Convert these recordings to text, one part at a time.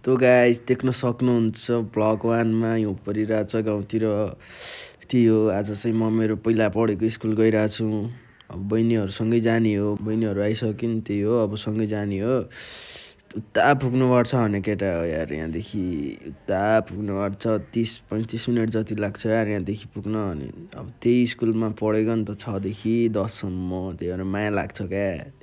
तो गाइस देख्न सक्नुहुन्छ ब्लग 1 मा हिउँ परिरहेछ गाउँतिर। त्यही हो, आज चाहिँ म मेरो पहिला पढेको स्कुल गइरहेको छु। अब बहिनीहरूसँगै जाने हो, बहिनीहरू आइसकिन्, त्यही हो अब सँगै जाने हो। उता पुग्नुपर्छ भने केटा हो यार, यहाँदेखि उता पुग्नुपर्छ 30-35 मिनट जति लाग्छ यार यहाँदेखि पुग्न। अनि अब त्यही स्कुलमा पढेको नि त 6 देखि 10 सम्म, त्यही भएर माया लाग्छ क्या।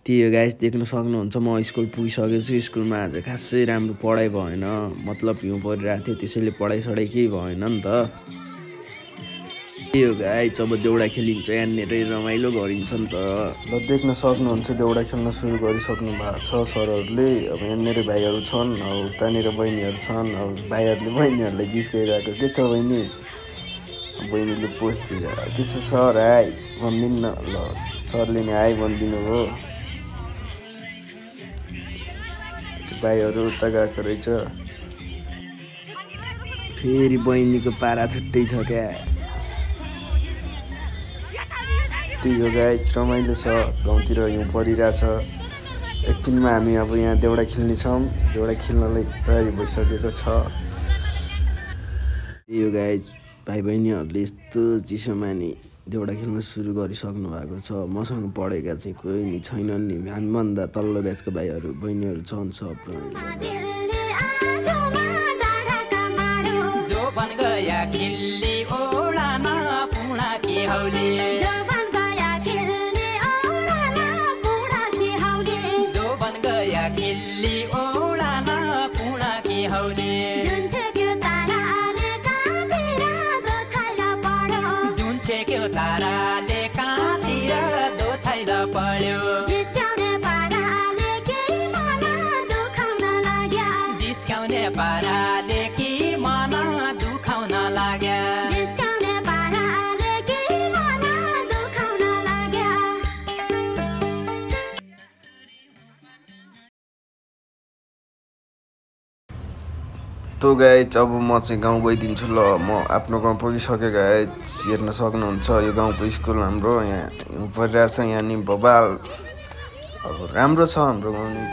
त्यही हो गाइस, देख्न सक्नुहुन्छ म स्कुल पुगिसकेको छु। स्कुलमा आज खासै राम्रो पढाइ भएन, मतलब हिउँ परिरहेको थियो त्यसैले पढाइ केही भएन नि त। त्यही हो गाइस, अब देउडा खेलिन्छ यहाँनिर, रमाइलो गरिन्छ नि त। ल देख्न सक्नुहुन्छ देउडा खेल्न सुरु गरिसक्नु भएको छ सरहरूले। अब यहाँनिर भाइहरू छन्, अब उतानिर बहिनीहरू छन्। अब भाइहरूले बहिनीहरूलाई जिस्काइरहेको, के छ बहिनी? बहिनीले पोस्ट दिएर के छ सर हाई भनिदिनु न। ल सरले नि हाई भनिदिनु भयो। भाइहरू उता गएको रहेछ, फेरि बहिनीको पारा छुट्टै छ क्या। त्यही हो गाइस, रमाइलो छ गाउँतिर, हिउँ परिरहेछ। एकछिनमा हामी अब यहाँ देउडा खेल्नेछौँ, देउडा खेल्नलाई तयारी भइसकेको छ। त्यही हो गाइस, भाइ बहिनीहरूले यस्तो चिसोमा नि देउडा खेल्न सुरु गरिसक्नु भएको छ। मसँग पढेका चाहिँ कोही नि छैनन् नि, हामीभन्दा तल्लो ब्याचको भाइहरू बहिनीहरू छन् सब। ताराले कातिर दोछाइल पर्यो, जिस्काउने पाराले कि मन दुखाउन लाग्या, जिस्काउने पाराले कि मन दुखाउन लाग्या, जिस्काउने पाराले कि मन दुखाउन लाग्या। तो गाइस, अब म चाहिँ गाउँ गइदिन्छु। ल म आफ्नो गाउँ पुगिसकेँ गाइस, हेर्न सक्नुहुन्छ यो गाउँको स्कुल हाम्रो। यहाँ हिउँ परिरहेछ, यहाँ नि बबाल अब राम्रो छ हाम्रो गाउँ नि।